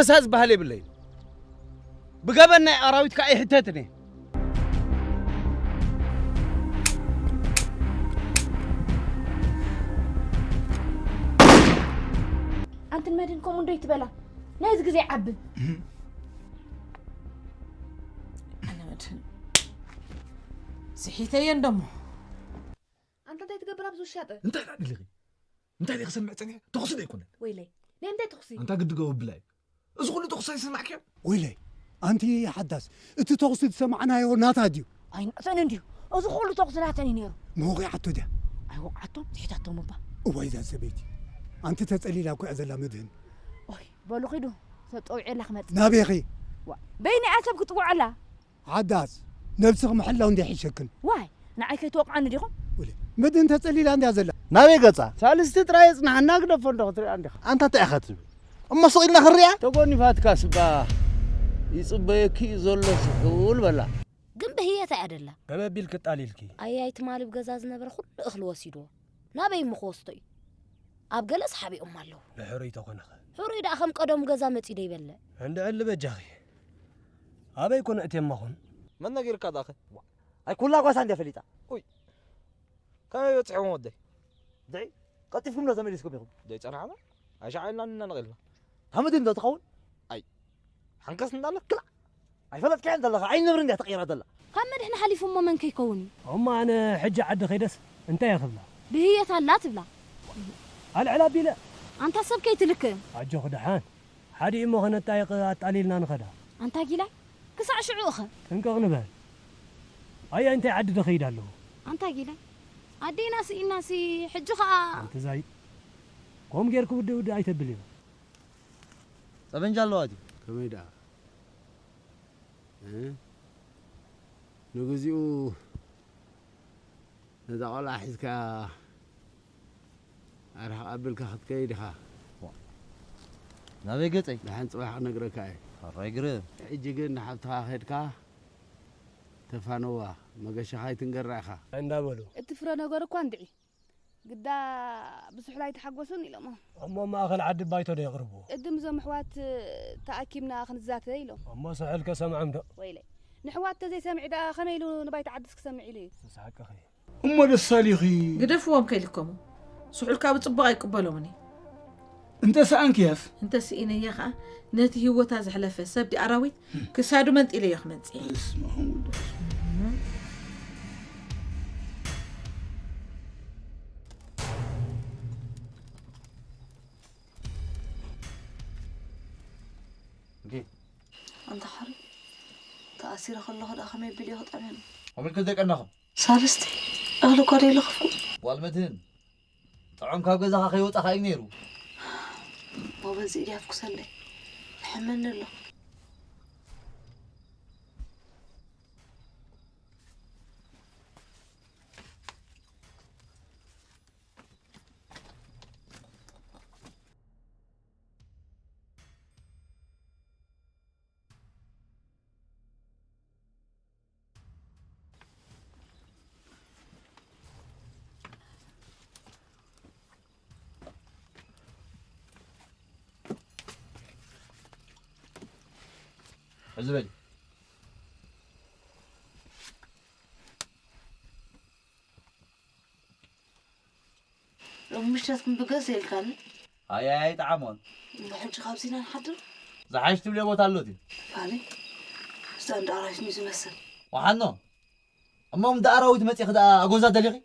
ኣሳ ዝበሃል የብለይ። ብገበን ናይ ኣራዊት ከዓ ይሕተትን እየ። ኣንትን መድን ከምኡ እንዶ ይትበላ ናይዚ ግዜ ዓቢ ኣነ መድህን ስሒተየ እንደሞ ኣንተ እንታይ ትገብር ኣብዚ ውሻጠ እንታይ ደኣ ደሊኺ እንታይ ደኣ ክሰምዕ ጸኒሐ ተኹሲ ዶ ኣይኮነን ወይለይ ናይ እንታይ ተኹሲ ኣንታ ግዲ ገው ብላይ እዚ ኩሉ ተኹሲ ኣይሰማዕክዮ ወይለይ ኣንቲ ሓዳስ እቲ ተኹሲ ዝሰማዕናዮ ናታ ድዩ ኣይንዕተን እንድዩ እዚ ኩሉ ተኹሲ ናተን እዩ ነይሩ መወቂዓቶ ድያ ኣይወቕዓቶም ስሒታቶም እባ እዋይ እዛ ሰበይቲ ኣንቲ ተጸሊላ እኮ እያ ዘላ መድህን ኦይ በሉ ኺዱ ሰብ ጠውዒላ ክመጽእ ናበይኺ በይኒ እያ ሰብ ክትወዓላ ሓዳስ ነብስኺ ምሕላው እንዲያ ይሕሸክን ዋይ ንዓይ ከይትወቕዓኒ ዲኹም መድህን ተጸሊላ እንዲያ ዘላ ናበይ ገጻ ሳልስቲ ጥራይ የጽንሓና ግደፎ እንዶ ክትሪኣ እንዲኻ ኣንታ እንታይ ኢኻ ትብል እሞ ስቕ ኢልና ክንሪኣ ተጎኒፋትካ ስባ ይጽበየኪ እዩ ዘሎ ስሑል በላ ግን ብህየት ኣያ ደላ ከመይ ኣቢልኪ ኣጣሊልኪ ኣያይ ትማሊ ብገዛ ዝነበረ ኩሉ እኽሊ ወሲድዎ ናበይ እሞ ክወስዶ እዩ ኣብ ገለስ ሓቢኦም ኣለዉ ንሕሩይ ተኾነኸ ሕሩይ ደኣ ከም ቀደሙ ገዛ መጺኡ ዶ ይበልዕ እንድዕሊ በጃኺ ኣበይ ኮነ እቴማኹን መን ነጊርካ ዳኸ ኣይ ኩላ ጓሳ እንድያ ፈሊጣ ከመይ በፂሖም ወደይ ደይ ቀልጢፍኩም ዶ ተመሊስኩም ኢኹም ዘይፀናሕና ኣይሻዓልና ንነንቕ ኢልና ታምድን ዶ ትኸውን ሓንከስ እንዳለ ክላ ኣይፈለጥካያን ዘለኻ ዓይኒ ነብሪ እንድያ ተቐይራ ዘላ ካብ መድሕን ሓሊፉ እሞ መን ከይከውን እዩ እሞ ኣነ ሕጂ ዓዲ ከይደስ እንታይ እየ ክብላ ብህየት ኣላ ትብላ ኣልዕል ኣቢለ ኣንታ ሰብ ከይትልክእ ኣጆኺ ደሓን ሓዲኡ እሞ ከነጣይቕ ኣጣሊልና ንኸዳ ኣንታ ጊላይ ክሳዕ ሽዑ እኸ ጥንቅቕ ንበል ኣያ እንታይ ዓዲ ዶ ከይድ ኣለኹ ኣንታ ጊላይ ኣዴና ስኢናሲ ሕጂ ኸዓ ኣንቲ ዛይ ከምኡ ጌርኪ ውድእ ውድእ ኣይተብልዮ ጠበንጃ ኣለዋ ድዩ ከመይ ደኣ ንግዚኡ ነዛ ቆልዓ ሒዝካ ኣርሕቕ ኣቢልካ ክትከይድ ኢኻ ናበይ ገጸይ ደሓን ጽባሕ ክነግረካ እየ ሕራይ ግርም ሕጂ ግን ንሓብትኻ ከድካ ተፋነዋ መገሻኻ ኣይትንገራ ኢኻ እንዳበሉ እቲ ፍረ ነገር እኳ እንድዒ ግዳ ብስሑል ኣይተሓጎሱን ኢሎሞ እሞ ማእኸል ዓዲ ባይቶ ዶ የቕርቡ እድም እዞም ኣሕዋት ተኣኪብና ክንዛተ ኢሎም እሞ ስሑል ከሰምዖም ዶ ወይለይ ንሕዋት ተዘይሰምዒ ደኣ ከመይ ኢሉ ንባይቶ ዓድስ ክሰምዕ ኢሉ እዩ ስሓቅኺ እሞ ደሳሊኺ ግደፍዎም ከይልከሙ ስሑል ካብ ጽቡቕ ኣይቅበሎምን እዩ እንተ ሰኣንክያስ እንተ ስኢነያ ኸዓ ነቲ ህይወታ ዘሕለፈ ሰብ ዲ ኣራዊት ክሳዱ መንጢለዮ ክመጽእ ኣንታ ሓሪ ተኣሲረ ከለኹ ደኣ ከመይ ቢል እየ ክጠምየን ኣመልከት ደቀናኹም ሳልስቲ እኽሊ እኳ ደይለኽፍኩ ጓል መድህን ጥዑም ካብ ገዛኻ ከይወፃኻ እዩ ነይሩ ሞበዚ ኢድያ ፍኩሰለይ ይሕመኒ ኣሎ ሕዚ በል ሎሚ ምሸት ክንብገስ የልካኒ ኣያይ ጠዓሞን ሕጂ ካብዚና ንሓድር ዝሓሽ ትብልዮ ቦታ ኣሎ ድዩ ፋሊ እዛ እንዳ ኣራዊት እዩ ዝመስል ወሓኖ እሞ እንዳ ኣራዊት መፂእኺ ደኣ ኣጎዛ ደሊኺ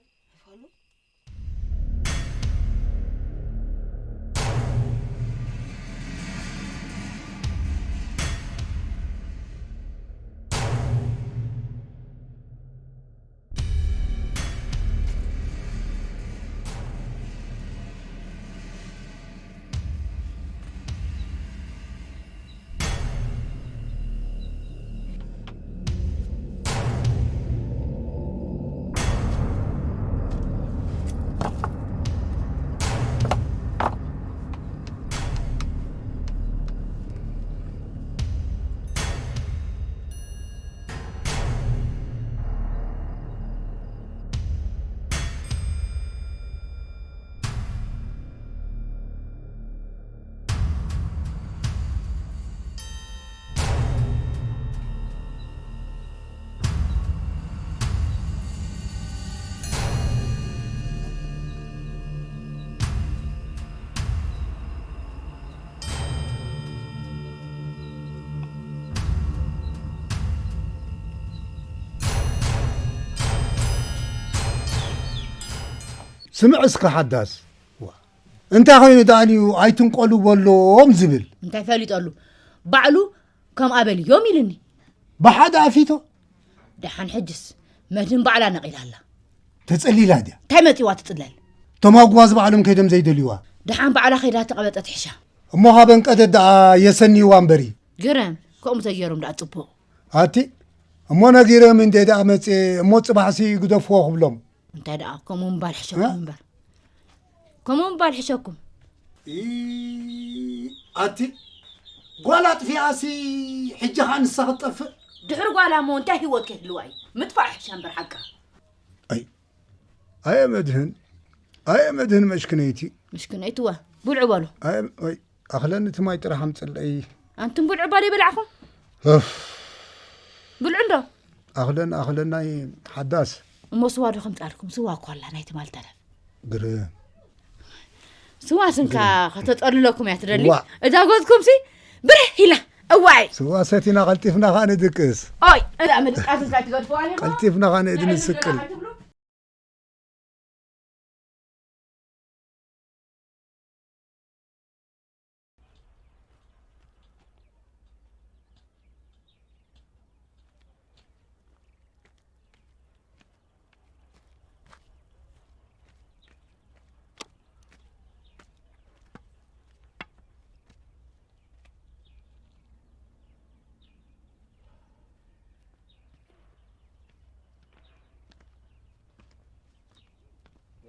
ስምዕ እስከ ሓዳስ፣ ዋ፣ እንታይ ኮይኑ ደኣልዩ ኣይትንቀሉ በሎም ዝብል? እንታይ ፈሊጠሉ? ባዕሉ ከም ኣበል እዮም ኢልኒ። ብሓደ ኣፊቶ? ደሓን ሕጅስ መድህን ባዕላ ነቒላ ኣላ። ተጸሊላ ድያ? እንታይ መጺዋ ትጽለል? እቶም ኣጉባዝ ባዕሎም ከይዶም ዘይደልዩዋ። ደሓን ባዕላ ከይዳ ተቐበጠት ሕሻ። እሞ ሃበን ቀደት ደኣ የሰንይዋ እምበሪ። ግረም፣ ከምኡ ተገይሮም ደኣ ጽቡቕ። ኣቲ፣ እሞ ነጊሮም እንዴ ደኣ መጽኤ፣ እሞ ጽባሕሲ ግደፍዎ ክብሎም። እንታይ ደኣ፣ ከምኡ ምባል ሕሸኩም እ? እምበር። ከምኡ ምባል ሕሸኩም። ኢ፣ ኣቲ፣ ጓል ኣጥፊኣሲ፣ ሕጂ ኸኣ ንሳ ክትጠፍእ? ድሕሪ ጓላ እሞ እንታይ ህይወት ከይህልዋ እዩ? ምጥፋእ ሕሻ እምበር ሓቃ። ኣይ፣ ኣየ መድህን፣ ኣየ መድህን መሽክነይቲ። መሽክነይቲ እወ፣ ብልዑ በሉ። ኣየ፣ ወይ፣ ኣኽለኒ እቲ ማይ ጥራሕ ኣምጽለይ። ኣንቱም ብልዑ እባ ዘይበላዕኹም? እፍ። ብልዑ እንዶ። ኣኽለን፣ ኣኽለናይ ሓዳስ። እሞ ስዋ ዶ ከምጻልኩም? ስዋ እኮ ኣላ ናይ ትማል ተረፍ። ግርም። ስዋ ስንካ ከተጠልለኩም እያ ትደሊ? ዋ። እዛ ጎዝኩም ሲ ብርህ ኢላ። እዋይ። ስዋ ሰቲና ቀልጢፍና ኸኣ ንድቅስ። ኦይ፣ እዛ ምድቃስ እንታይ ትገድፍዋ ኣለኹም? ቀልጢፍና ኸኣ ንእድ ንስቅል። ትብሉ?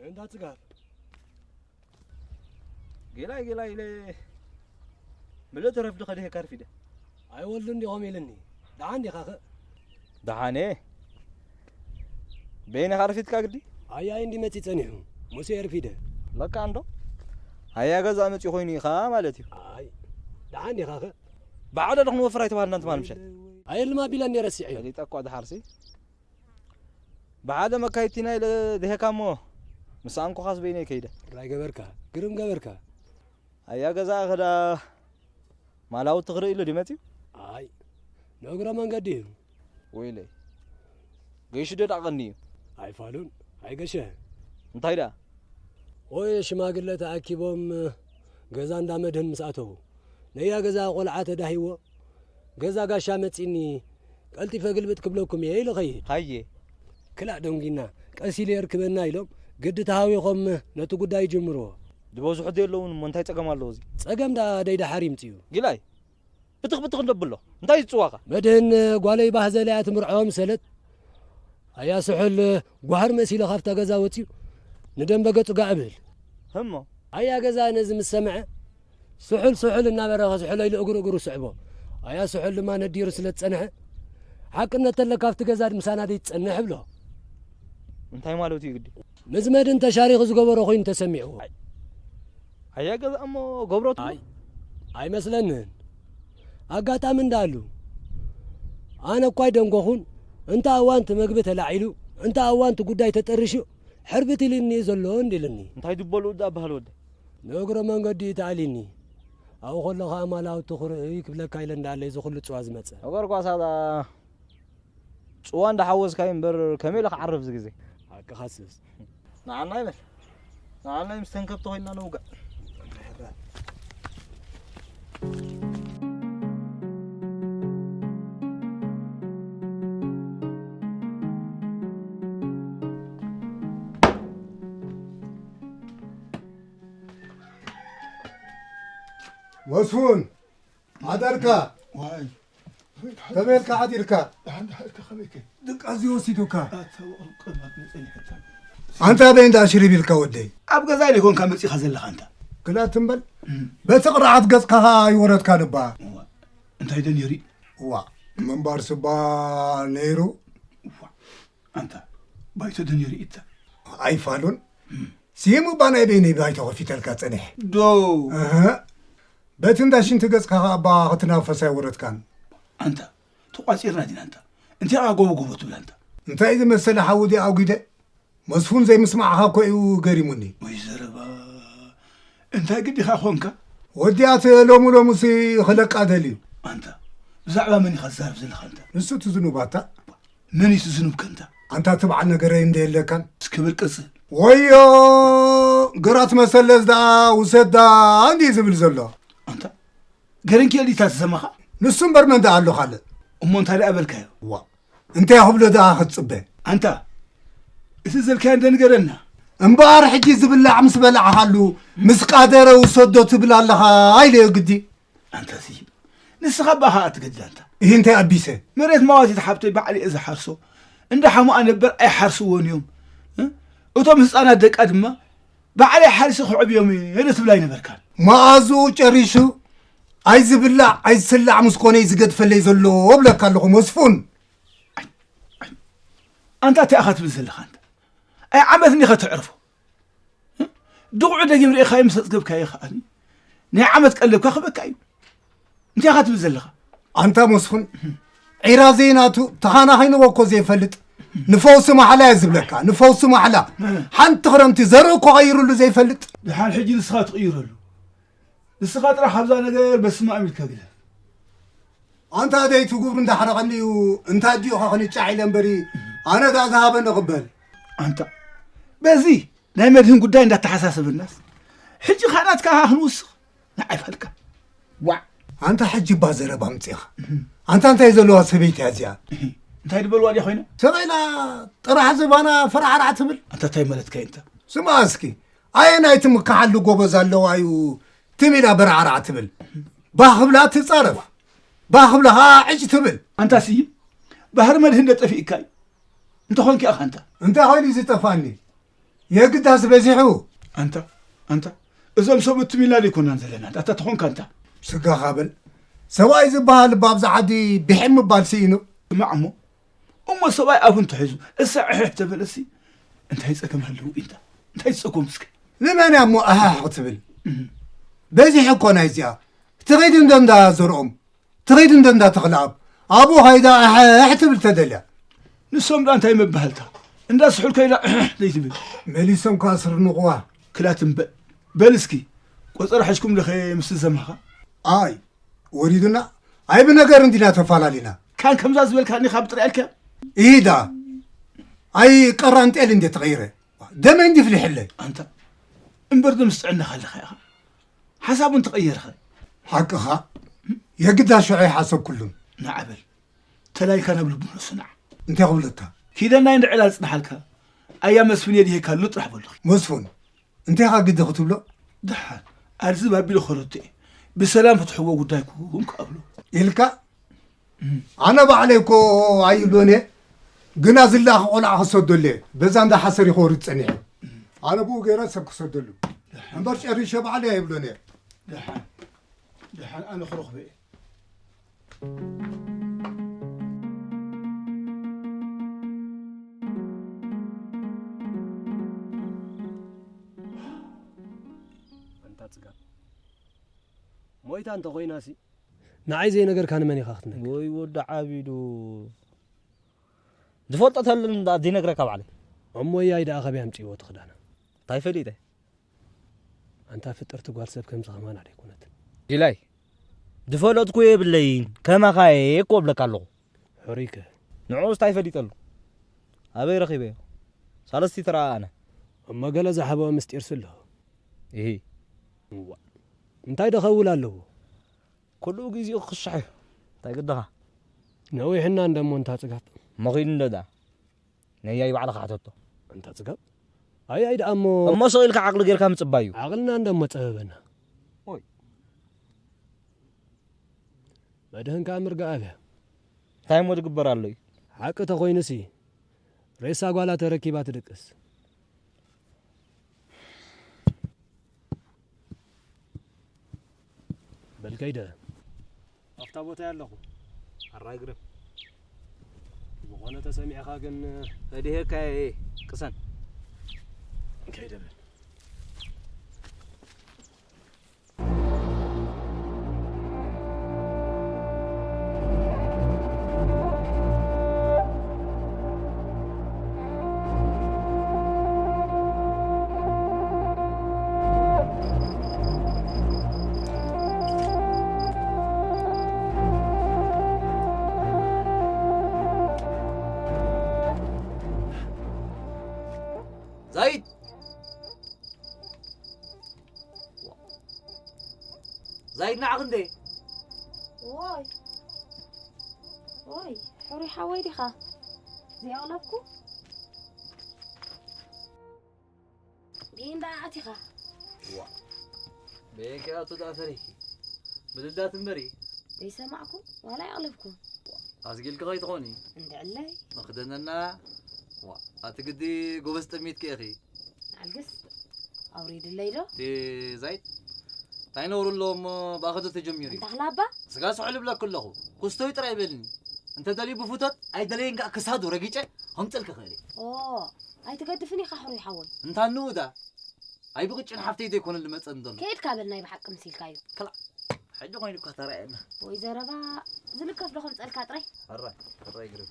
እንዳ ጽጋብ። ጌላይ፣ ጌላይ ኢለ ምልእቲ ረፍዲ ከድህየካ ኣርፊደ። ኣይወልዱን ዲኾም ኢልኒ። ደሓን ዲኻኸ? ደሓን እየ። በይንኻ ኣርፊድካ ግዲ? ኣያይ እንዲ መጺእ ጸኒሑ። ሙሴ ኣርፊደ። ለካ እንዶ? ኣያ ገዛ መጺኡ ኮይኑ ኢኻ ማለት እዩ። ኣይ፣ ደሓን ዲኻኸ? ብዓደ ዶ ክንወፍር ኣይተባህልናን ትማል ምሸት? ኣየልማ ቢለኒ ረሲዐዮ። ፈሊጠ እኳ ደሓርሲ። ብሓደ መካይድቲና ኢለ ድሄካ እሞ፣ ምስ ኣንኮኻስ በይነይ ከይደ። ጥራይ ገበርካ፣ ግርም ገበርካ። ኣያ ገዛ ኸዳ ማላውቲ ክርኢ ኢሉ ድዩ መጺኡ? ኣይ፣ ንእግረ መንገዲ እዩ። ወይለይ፣ ገይሹ ዶ ደኣ ቀንዩ? ኣይፋሉን፣ ኣይገሸ። እንታይ ደኣ? ወይ ሽማግለ ተኣኪቦም ገዛ እንዳ መድህን ምስ ኣተዉ፣ ነያ ገዛ ቆልዓ ተዳሂዎ፣ ገዛ ጋሻ መጺኒ፣ ቀልጢፈ ግልብጥ ክብለኩም እየ ኢሉ ኸይድ። ሃየ። ክላእ ደንጊና፣ ቀስ ኢሉ የርክበና ኢሎም፣ ግዲ ተሃዊኾም ነቲ ጉዳይ ይጅምርዎ። ዝበዝሑ ዶ የለውን እሞ እንታይ ጸገም ኣለዎ እዚ? ጸገም ደኣ ደይ ደሓር ይምጽኡ። ጊላይ፣ ብትኽ ብትኽ እንዶ ብሎ፣ እንታይ ዝጽዋኻ? መድህን ጓለይ ባህዘል እያ ትምርዖ ምሰለት፣ ኣያ ስሑል ጓህር መሲሉ ካብታ ገዛ ወጺኡ ንደንበ ገጹ ጋዕ እብል። እሞ? ኣያ ገዛ ነዚ ምስ ሰምዐ፣ ስሑል ስሑል እናበረ ከስሕሎ ኢሉ እግሩ እግሩ ስዕቦ። ኣያ ስሑል ድማ ነዲሩ ስለ ዝጸንሐ፣ ሓቅነት ተለካ ኣብቲ ገዛ ምሳና ደይትጸንሕ እብሎ። እንታይ ማለቱ እዩ ግዲ? ምስ መድህን ተሻሪኹ ዝገበሮ ኮይኑ ተሰሚዕዎ። ኣያ ገዛ እሞ ገብሮ ትብሎ? ኣይ፣ ኣይመስለንን። ኣጋጣሚ እንዳሉ። ኣነ እኳ ኣይደንጎኹን፣ እንተ ኣዋንቲ መግቢ ተላዒሉ፣ እንተ ኣዋንቲ ጉዳይ ተጠርሹ፣ ሕርብት ኢሉኒ እዩ ዘሎ እንዲልኒ። እንታይ ድበሉ እዳ በሃል ወደ? ንእግረ መንገዲ ተኣሊኒ። ኣብኡ ከሎ ኸኣ ማላውቲ ክርኢ ክብለካ ኢለ እንዳለ እዚ ኩሉ ጽዋ ዝመጸ። ነገር ጓሳ ጽዋ እንዳሓወስካዩ እምበር ከመይ ኢለ ክዓርፍ እዚ ግዜ? ሓቅኻ ስስ። ንዓና ይበል። ንዓና ምስ ተንከብቲ ኮይንና ንውጋእ። መስፉን፣ ሓደርካ? ዋይ። ከመይ ኢልካ ሓዲርካ? ደሓን፣ ደሓን ኢልካ ከመይከ? ድቃስ ወሲዱካ? ኣታ ወቕልቀል ማት መጸኒ ሕታ። ኣንታ በይ እንዳ ሽሪብ ኢልካ ወደይ? ኣብ ገዛ ኢለ ኮንካ መጺኻ ዘለኻ ኣንታ። ግላት እምበል። እም። በቲ ቅርዓት ገጽካ ኸኣ ኣይወረድካን እባ። እዋ፣ እንታይ ዶ ነይሩ? እዋ፣ ምንባር ስባ ነይሩ። እዋ፣ ኣንታ ባይቶ ዶ ነይሩ ኢታ? ኣይፋሉን። እም። ሲሙ እባ ናይ በይነይ ባይቶ ከፊተልካ ጸኒሐ። ዶ? እህ። በቲ እንዳ ሽንቲ ገጽካ ኸኣ እባ ክትናፈስ ኣይወረድካን። ኣንታ ተቋጺርና ዲና ኣንታ። እንታይ ኸኣ ጎቦ ጎቦ ትብል ኣንታ? እንታይ ዝመሰለ ሓዊ ድየ ኣጒደ? መስፉን ዘይምስማዕኻ እኮ እዩ ገሪሙኒ። ወይ ዘረባ። እንታይ ግዲኻ ኾንካ? ወዲኣት ሎሚ ሎምሲ ክለቃ ደልዩ። ኣንታ ብዛዕባ መን ኢኻ ትዛረብ ዘለኻ ኣንታ? ንሱ እቲ ዝኑብ ኣታ። መን እዩ እቲ ዝኑብ ከ ኣንታ? ኣንታ ትብዓል ነገረይ እንደ የለካን። እስኪ በል ቀጽል። ወዮ፣ ግራት መሰለስ ደኣ ውሰዳ እንዲዩ ዝብል ዘሎ። ኣንታ፣ ገረንኪኤል ዲታ ዝሰማኻ? ንሱ እምበር መን ደኣ ኣሎ ካልእ? እሞ እንታይ ደኣ በልካዮ? ዋ፣ እንታይ ክብሎ ደኣ ክትጽበ? ኣንታ፣ እቲ ዘልካዮ እንደ ንገረና። እምበኣር ሕጂ ዝብላዕ ምስ በላዕኻሉ፣ ምስ ቃደረ ውሰዶ ትብል ኣለኻ ኢለዮ ግዲ። ኣንታ ስሂብ፣ ንስኻ እባ ኸኣ ትገድል ኣንታ። እሂ እንታይ ኣቢሰ? መሬት ማዋቲት ሓብተይ ባዕሊ እየ ዝሓርሶ። እንዳ ሓሙኣ ነበር ኣይሓርስዎን እዮም። እ? እቶም ህፃናት ደቃ ድማ ባዕለይ ሓሪሰ ክዕብዮም እየ ዶ ትብል ኣይነበርካን? መኣዝኡ ጨሪሹ ኣይዝብላዕ ኣይዝስላዕ ምስ ኮነ እዩ ዝገድፈለይ ዘሎ እብለካ ኣለኹ መስፉን። ኣንታ እንታይ ኢኻ ትብል ዘለኻ ኣንታ? ኣይ ዓመት እንዲኻ ተዕርፎ? ድቑዑ ደጊም ርኢኻዮ ምስ ኣጽገብካዮ ከኣ ናይ ዓመት ቀለብካ ክበካ እዩ። እንታይ ኢኻ ትብል ዘለኻ? ኣንታ መስፉን፣ ዒራ ዘይናቱ ተኻናኺንዎ እኮ ዘይፈልጥ ንፈውሲ ማሕላ እየ ዝብለካ። ንፈውሲ ማሕላ ሓንቲ ክረምቲ ዘርኢ እኮ ቀይሩሉ ዘይፈልጥ። ድሓን ሕጂ ንስኻ ትቕይረሉ። ንስኻ ጥራሕ ካብዛ ነገር በስመ ኣብ ኢልካ ግደፍ። ኣንታ ደይ ትጉብሪ እንዳሕረቐኒ እዩ። እንታ ኣዲኡኻ ክንጫዕ ኢለ እምበሪ ኣነ እታ ዝሃበኒ እቕበል። ኣንታ በዚ ናይ መድህን ጉዳይ እንዳተሓሳሰበናስ፣ ሕጂ ኻናትካ ኸኣ ክንውስኽ ንዓይ ፈልካ። ዋዕ! ኣንታ ሕጂ እባ ዘረባ ኣምጺእኻ። ኣንታ እንታይ ዘለዋ ሰበይቲ እያ እዚኣ? እንታይ ዝበልዋ ድያ ኮይና? ሰበይና ጥራሕ ዝባና ፈራዕራዕ ትብል። ኣንታ እንታይ ማለትካ እዩ እንታ? ስማ እስኪ፣ ኣየናይ ትምክሓሉ ጎበዝ ኣለዋ እዩ ትም ኢላ በራዕራዕ ትብል? ባህ ክብላ ትጻረፍ፣ ባህ ክብላ ኸኣ ዕጭ ትብል። ኣንታ ስይም፣ ባህሪ መድህን ዶ ጠፊእካ እዩ? እንተኾንኪ ኢኻ ኣንታ። እንታይ ኮይኑ እዩ ዝጠፍኣኒ? የግዳስ በዚሑ። ኣንታ፣ ኣንታ፣ እዞም ሰብ እትም ኢልና ዘይኮናን ዘለና፣ ኣታ ተኾንካ ኣንታ። ስጋኻ በል። ሰብኣይ ዝበሃል እባ ኣብዚ ዓዲ ብሒም ምባል ስኢኑ። ስማዕ እሞ፣ እሞ ሰብኣይ ኣፉ እንተሒዙ፣ እሳ ዕሕሕ ተበለሲ፣ እንታይ ጸገም ኣለዎ ኢንታ? እንታይ ጸገም እስከ? ንመን እያ እሞ ኣሕሕ ክትብል? እም። በዚሑ እኮ ናይዚኣ። ትኸይድ እንዶ እንዳ ዘርኦም። ትኸይድ እንዶ እንዳ ተኽለኣብ። ኣብኡ ኸይዳ ኣሕሕ ትብል ተደልያ። ንሶም ደኣ እንታይ መባህልታ? እንዳ ስሑል ከይዳ እሕሕ ዘይትብል። መሊሶም ከኣ ስርንቑዋ። ክላት እምበል። በል እስኪ፣ ቆጸራ ሒዝኩም ዶ ምስ ዘማኻ? ኣይ፣ ወሪዱና። ኣይ ብነገር እንዲና ተፋላሊና። ካን ከምዛ ዝበልካኒ ካብ ጥርያልካ? ኢሂዳ። ኣይ ቀራን ጤል እንዴ ተቐይረ። ደመ እንዲ ፍሊሕለይ። ኣንታ፣ እምበር ዶ ምስ ጥዕናኻ ኣለኻ ኢኻ? ሓሳቡ እንተቐየርኸ? ሓቅኻ። የግዳ ሽዑ ይሓሰብ ኩሉም። ንዓ በል። ተላይካ ናብ ልቡ መልሶ ንዓ። እንታይ ክብለካ? ኪደናይ እንድዕላል ጽንሓልካ። ኣያ መስፍን የድሄካ ኣሎ ጥራሕ በሎ። መስፉን፣ እንታይ ኢኻ ግዲ ክትብሎ? ደሓን፣ ኣርዚ ባቢሎ ከረቶ እየ። ብሰላም ፍትሕዎ ጉዳይኩም ክኣብሎ። ኢልካ? እም። ኣነ ባዕለይ እኮ ኣይብሎን እየ። ግና ዝለኣኸ ቆልዓ ክሰደሉ እየ። በዛ እንዳ ሓሰር ይኸወርድ ጸኒሐ። እም። ኣነ ብኡ ገይረ ሰብ ክሰደሉ። ደሓን። እምበር ጨሪሸ ባዕለይ ኣይብሎን እየ። ደሓን። ደሓን ኣነ ክረኽቦ እየ። ኣንታ ጽጋብ። ሞይታ እንተ ኾይናሲ? ንዓይ ዘይነገርካ ንመን ኢኻ ክትነግር? ወይ ወዲ ዓቢዱ። ዝፈልጦ ተለን ደኣ ዘይነግረካ ባዕለይ። እሞ ያይ ደኣ ከበይ ኣምጺእዎ እቲ ክዳና? እንታይ ፈሊጠ? ኣንታ ፍጥርቲ ጓል ሰብ ከምዚ ከማና ደይኮነትን። ኢላይ፣ ዝፈለጥኩ የብለይን፣ ከማኻ እየ እኮ እብለካ ኣለኹ። ሕሩይከ? ንዕኡስ እንታይ ፈሊጠሉ? ኣበይ ረኺበዮ? ሳልስቲ ተረኣኣና። እሞ ገለ ዝሓብኦ ምስጢርሲ ኣሎ። ኢሂ። እዋ። እንታይ ዶ ከውል ኣለዎ? ኩሉ ግዜኡ ክሻሕ እዩ። እንታይ ግድኻ? ነዊሕና እንደሞ እንታ ጽጋብ። መኺኑ እንዶ ደኣ። ነያይ ባዕልኻ ሕተቶ። ኣንታ ጽጋብ። ኣይ፣ ኣይ፣ ደኣ እሞ እሞ ስቕ ኢልካ ዓቕሊ ጌርካ ምጽባይ እዩ። ዓቕልና እንደሞ ጸበበና። ኦይ። መድህን ከኣ ምርጋእ ኣብያ። እንታይ እሞ ዝግበር ኣሎ እዩ? ሓቂ ተኾይኑሲ፣ ሬሳ ጓላ ተረኪባ ትድቅስ። በል ከይደ። ኣብታ ቦታ እየ ኣለኹ። ኣራይ ግርም። ዝኾነ ተሰሚዕኻ ግን ፈዲሄካ እየ። ቅሰን። ከይደ በል። ዛይድ! ዛይድ፣ ንዓኺ እንዴ? ወይ፣ ወይ፣ ሕሩይ ሓወይ ዲኻ? ዘይኣቕለብኩ? ብኢንዳ ኣቲኻ? ዋ፣ በየንኪ ኣቱ ደኣ ፈሪህኪ? ብልዳት እምበሪ። ዘይሰማዕኩ ዋላ ኣይኣቕለብኩ። ኣዝጊልኪ ከይትኾኒ? እንድዕለይ። መኽደነና። ዋ፣ ኣቲ ግዲ ጎበዝ ጠሚትኪ ኢኺ። ንዓልግስ ኣውሪድለይ ዶ? እቲ ዛይድ እንታይ ነውሩ ኣለዎ እሞ ብኣኸ ዶ ተጀሚሩ እዩ? እንታ ክላባ? ስጋ ስሑል እብለኪ ኣለኹ። ኩስቶይ ጥራይ በልኒ። እንተ ደልዩ ብፉቶት ኣይደለየን ከኣ ክሳዱ ረጊጨ ከምጽልኪ እኽእል እየ። ኦ፣ ኣይትገድፍን ኢኻ ሕሩይ ሓወይ። እንታ ንኡ ዳ? ኣይ ብቕጭን ሓፍተይ ዘይኮነ ዝመጸኒ ዘሎ። ከይድካ በል ናይ ብሓቂ ምሲልካዮ። ክላ፣ ሕጂ ኮይኑ እኳ ተራእየና። ወይ ዘረባ ዝልከፍ ዶ ከምጸልካ ጥራይ? ሕራይ፣ ሕራይ ግርም።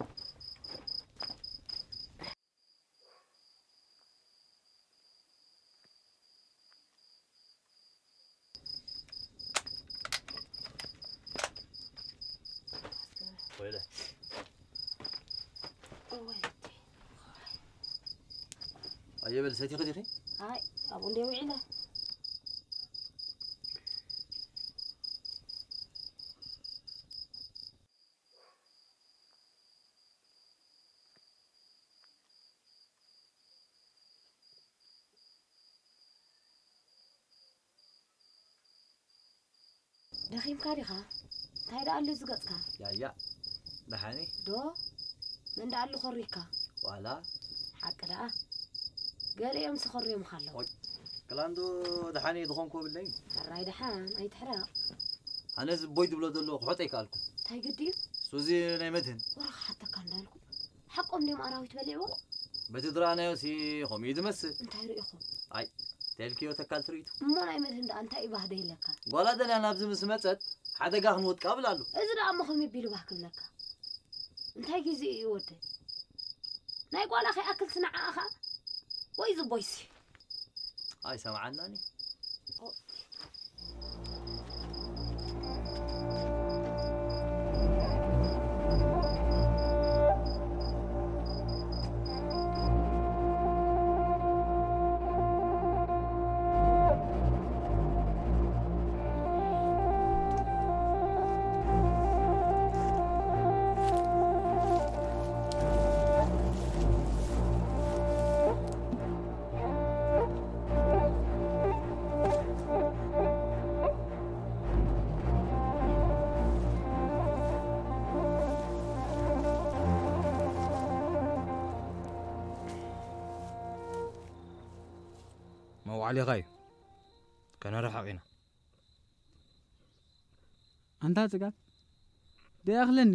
ወይለ። እወ። ኣየ በል፣ ሰቲኺ ዲኺ? ኣይ፣ ኣብኡ እንድየ ውዒለ። ደኺምካ ዲኻ? እንታይ ደኣ ኣሎ እዚ ገጽካ? ያያ፣ ደሓኒ? ዶ? መን ደኣ ኣሎ ኮሪካ? ዋላ? ሓቂ ደኣ? ገሊኦም ስኸርዮምኻ ኣለዉ። ኦይ፣ ክላንዶ ደሓኒ ዝኾንኩ ብለይ። ሕራይ ደሓን፣ ኣይትሕረቕ። ኣነ እዚ ቦይ ዝብሎ ዘሎ ክሖጦ ኣይከኣልኩን። እንታይ ግዲ እዩ? እሱ እዚ ናይ መድህን። ወረ ክሓተካ እንዳልኩ። ሓቆም ድዮም ኣራዊት በሊዕዎ? በቲ ዝረኣናዮ ሲ ከምኡ እዩ ዝመስል። እንታይ ርኢኹም? ኣይ፣ ተልክዮ ተካል ትርኢቱ። እሞ ናይ መድህን ደኣ እንታይ እዩ ባህደ ኢለካ? ጓላ ደልያ ናብዚ ምስ መጸት ሓደጋ ክንወድቃ ብል ኣሎ። እዚ ደኣ እሞ ከመይ ቢሉ ባህ ክብለካ? እንታይ ግዜ እዩ ወደይ? ናይ ጓላ ከይኣክል ስንዓኣ ኸኣ ወይ ዝቦይሲ። ኣይሰምዓናን እዩ። መውዓሊኻ እዩ። ከነርሕቕ ኢና። ኣንታ ጽጋብ፣ ደይኣኽለኒ፣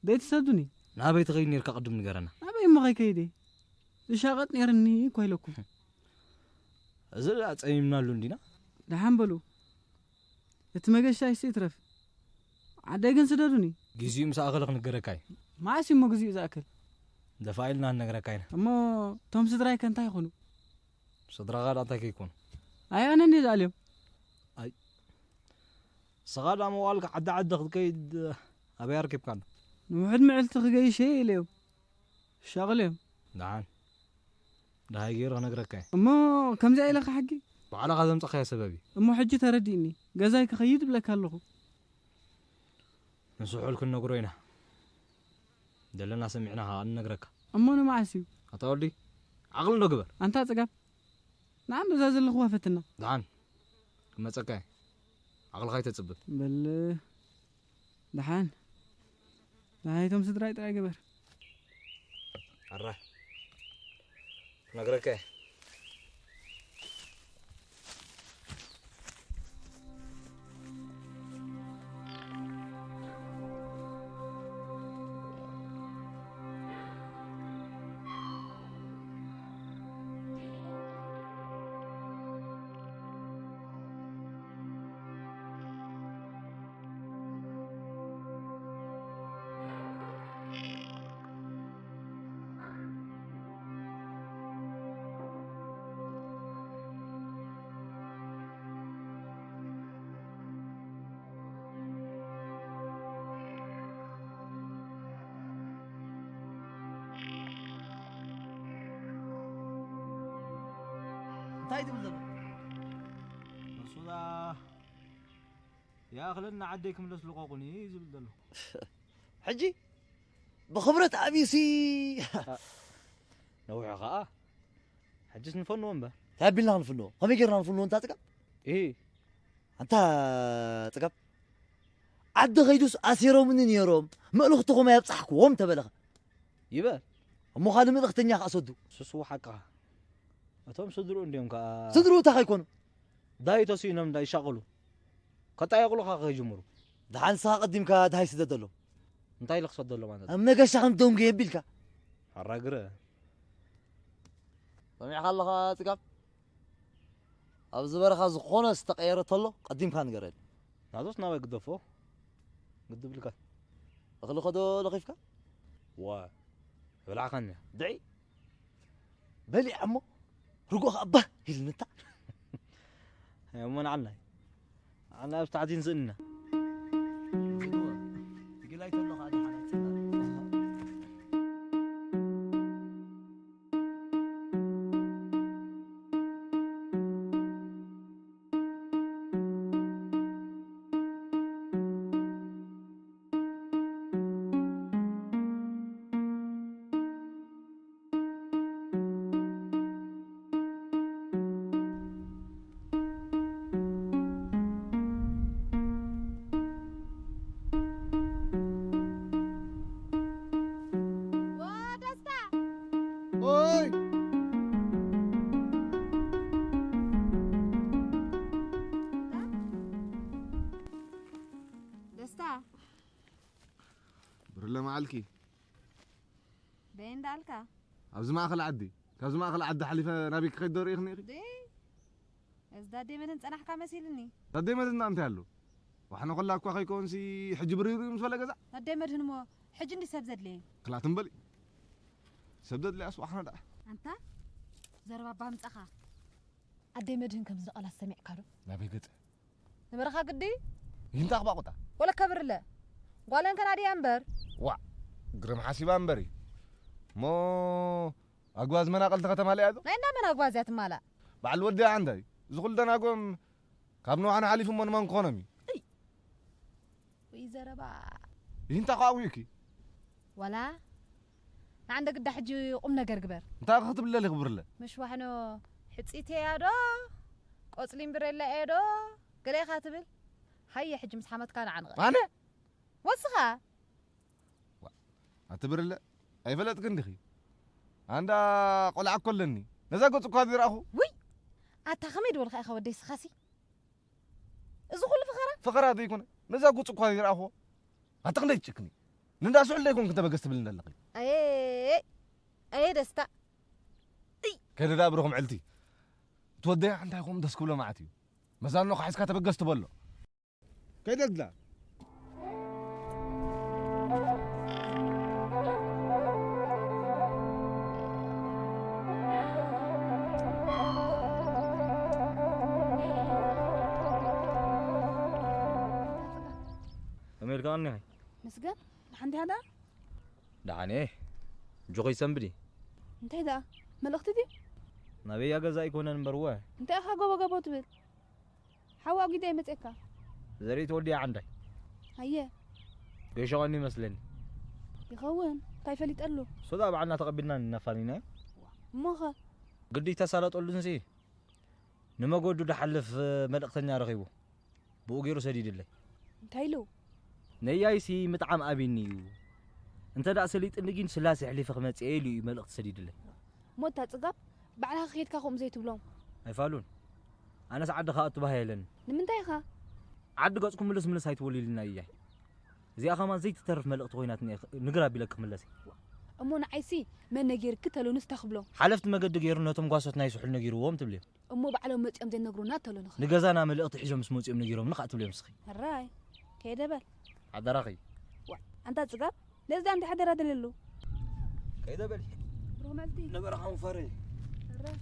ደይትሰዱኒ። ናበይ ትኸይድ ነርካ ቅድም ንገረና። ናበይ እሞ ከይከይደ? ዝሻቐጥ ነይርኒ እኮ ኢለኩም። እዚ ደኣ ጸሚምናሉ እንዲና። ደሓን በሉ። እቲ መገሻይሲ ይትረፍ። ዓደይ ግን ስደዱኒ። ግዜኡ ምስ ኣኸለ ክንገረካ እዩ። መዓስ እዩ እሞ ግዜኡ ዝኣክል? ደፋ ኢልና ንነግረካ ኢና። እሞ እቶም ስድራይ ከ እንታይ ይኾኑ? ስድራኻ ደኣ እንታይ ከይኮኑ? ኣይ ኣነ እንድየ ዝኣልዮም። ኣይ፣ ንስኻ ደኣ መዋልካ ዓዲ ዓዲ ክትከይድ ኣበይ ኣርኪብካ ኣሎ? ንውሕድ መዕልቲ ክገይሽ እየ ኢለዮም። ሻቕል እዮም። ደሓን። ደሃይ ገይሩ ክነግረካ እየ። እሞ ከምዚኣ ኢለካ ሕጊ? ባዕልኻ ዘምጻኻዮ ሰበብ እዩ። እሞ ሕጂ ተረዲእኒ። ገዛይ ክኸይድ እብለካ ኣለኹ። ንስሑል ክንነግሮ ኢና። ዘለና ሰሚዕና ኸኣ ንነግረካ። እሞ ንመዓስ እዩ? ኣታ ወዲ፣ ዓቕሊ ዶ ግበር። ኣንታ ጽጋብ፣ ንዓም እዛ ዘለኽዋ ፈትና። ደሓን፣ ክመጸካ እየ። ዓቕልኻ ኣይተጽብብ። በል፣ ደሓን። ደሓን፣ እቶም ስድራይ ጥራይ ግበር። ኣረ፣ ክነግረካ እየ። እንታይ ትብል ዘሎ? ንሱ ዳ ይኣኽለኒ፣ ዓደይ ክምለስ ልቐቑኒ እዩ ዝብል ዘሎ። ሕጂ ብኽብረት ኣብዩሲ። ነዊሑ ኸዓ። ሕጅስ ንፈንዎ እምበር። እንታይ ኣቢልና ክንፍንዎ? ከመይ ጌርና ክንፍንዎ እንታ ጽጋብ? እሂ። ኣንታ ጽጋብ፣ ዓዲ ኸይዱስ ኣሲሮምኒ ነይሮም፣ መልእኽትኹም ኣየብጻሕክዎም ተበለኸ? ይበል። እሞ ካልእ መልእኽተኛ ከኣ ሰዱ። ስስዉ ሓቅኻ። እቶም ስድርኡ እንድዮም ከኣ። ስድርኡ እንታይ ከይኮኑ? ዳይ ተስኢኖም ዳይ ይሻቐሉ። ከጣየቑሉኻ ከይጅምሩ። ደሓን ንስኻ ቀዲምካ ደሃይ ስደደሎም። እንታይ ኢለ ክሰደሎም ማለት? ኣብ ነገሻ ከም ደንጉ የቢልካ። ኣራግረ። ሰሚዕካ ኣለኻ ጽጋብ? ኣብዚ በረኻ ዝኾነ ዝተቐየረ ተሎ ቀዲምካ ንገረኒ። ናዞስ ናበይ ግደፎ? ግድብልካ። እኽሊ ከዶ ለኺፍካ? ዋ፣ ብላዕኻኒ። ድዒ? በሊዐ እሞ ርጎ ከኣ ባህ ኢልንታ። እሞ ንዓናይ። ንዓናይ ኣብ ታሕቲ ንስእንና። ግድዋ፣ ትግላይ ተሎ ከኣ ደሓን ኣይጽላእ። ኦ፣ ደስታ! ኦይ! ደስታ! ብርለ መዓልኪ። በይ እንዳልካ። ኣብዚ ማእኸል ዓዲ፣ ካብዚ ማእኸል ዓዲ ሓሊፈ ናበይ ክኸይድ ዶ ርኢኽኒ ኢኺ? ደይ፣ እዚ ዳዴ መድህን ጸናሕካ መሲልኒ። ዳዴ መድህን እንታይ ኣሎ? ዋሕነ ኮላ እኳ ከይከውንሲ ሕጂ ብርይሩ ምስ በለ ገዛ። ዳዴ መድህን እሞ ሕጂ እንዲ ሰብ ዘድለየ። ክላትም በሊ። ሰብ ዘድለያስ ዋሕነ ደኣ። ኣንታ ዘረባ ኣባ ምጻኻ። ኣደይ መድህን ከም ዝነቐላ ሰሚዕካ ዶ? ናበይ ገጸ? ንበረኻ ግዲ? ይንታ ክባቑጣ። ወለካ ብርለ። ጓለን ከናድያ እምበር። ዋዕ፣ ግርም ሓሲባ እምበር እዩ። እሞ ኣጓዝ መናቐልቲ ከተማ ለያ ዶ? ናይ እንዳ መን ኣጓዝ እያ ትማላእ? በዓል ወዲ ዓንዳይ። እዚ ኩሉ ደናጎም ካብ ንዋዕና ሓሊፉ እሞ ንመን ክኾኖም እዩ? እይ። ወይ ዘረባ። ይንታ ኳ ኣውዩኪ። ዋላ ንዓንደ ግዳ ሕጂ ቁም ነገር ግበር። እንታይ ክትብለሊ ክብርለ? ምሽ ዋሕኖ ሕጺት እያ ዶ? ቆጽሊ እምብሬላ እየ ዶ? ገለ ኢኻ ትብል? ሃየ ሕጂ ምስ ሓመትካ ንዓንቐ። ኣነ? ወስኻ? ዋ፣ ኣቲ ብርለ፣ ኣይፈለጥክን ዲኺ? ኣንዳ ቆልዓ እኮ ኣለኒ። ነዛ ገጹ እኳ ዘይረኣኹ። ውይ! ኣታ ከመይ ድበልካ ኢኻ ወደይ ስኻሲ? እዚ ኩሉ ፈኸራ? ፈኸራ ዘይኮነ፣ ነዛ ጉጽ እኳ ይረኣኹዎ። ኣታ ክንደይ ትጭክኒ? ንእንዳ ስሑል ደይኮንክ እንተ በገስ ትብል እንደለኺ። ኣየ፣ ኣየ ደስታ። እይ። ከይደ ደኣ ብርኹም ዕልቲ። እቲ ወደይ እንታይ ኮም ደስ ክብሎ መዓት እዩ። መዛኖ ኻሒስካ ተበገስ ትበሎ። ከይደ ድላ። ከመይ ኢልካ ቀኒኺ? ምስገን፣ ደሓን ዲኻ ደኣ? ደሓን እየ። እጆኺ ይሰንብድ እዩ። እንታይ ደኣ? መልእኽቲ ድዩ? ናበይ እያ ገዛ ኣይኮነን እምበር እወ። እንታይ ኢኻ ጎቦ ጎቦ ትብል? ሓዋ ጊደ ይመጽየካ። ዘርኢ ተወዲኣ ዓንዳይ። ኣየ። ገይሾ ቀኒ ይመስለኒ። ይኸውን፣ እንታይ ፈሊጠሉ? ሶዳ ባዕልና ተቐቢልና ነፋኒናዮ። እሞኸ? ግዲ ተሳለጠሉንሲ። ንመገዱ ድሓልፍ መልእኽተኛ ረኺቡ። ብኡ ገይሩ ሰዲድለይ። እንታይ ኢሉ? ነያይሲ ምጥዓም ኣቢኒ እዩ። እንተ ደኣ ሰሊጥኒ ግን ስላሴ ኣሕሊፈ ክመጽእ እየ ኢሉ እዩ መልእኽቲ ሰዲድለይ። ሞታ ጽጋብ፣ ባዕልኻ ከይድካ ከምኡ ዘይትብሎም። ኣይፋሉን። ኣነስ ዓዲ ክኣቱ ባህ የለን። ንምንታይ ኢኻ? ዓዲ ገጽኩም ምልስ ምልስ ኣይትበሉ ኢልና እያይ። እዚኣ ኸማን ዘይትተርፍ መልእኽቲ ኮይናትኒ እየ ንግር ኣቢለ ክምለስ እየ። እሞ ንዓይሲ መን ነጊርኪ ተሉንስ ተኽብሎ? ሓለፍቲ መገዲ ገይሩ ነቶም ጓሶት ናይ ስሑል ነጊርዎም ትብልዮም። እሞ ባዕሎም መጺኦም ዘይነግሩና ተሎ ንኽእል። ንገዛና መልእኽቲ ሒዞም ምስ መጺኦም ነጊሮምኒ ኸኣ ትብልዮም እስኺ። ሕራይ፣ ከይደ በል። ሓደራኺ። ዋ፣ ኣንታ ጽጋብ፣ ነዚ እንታይ ሓደራ ደልየሉ? ከይደ በል። ብሩኽ መዓልቲ። ነበረ ኻውን ፈሪ። ሕራይ።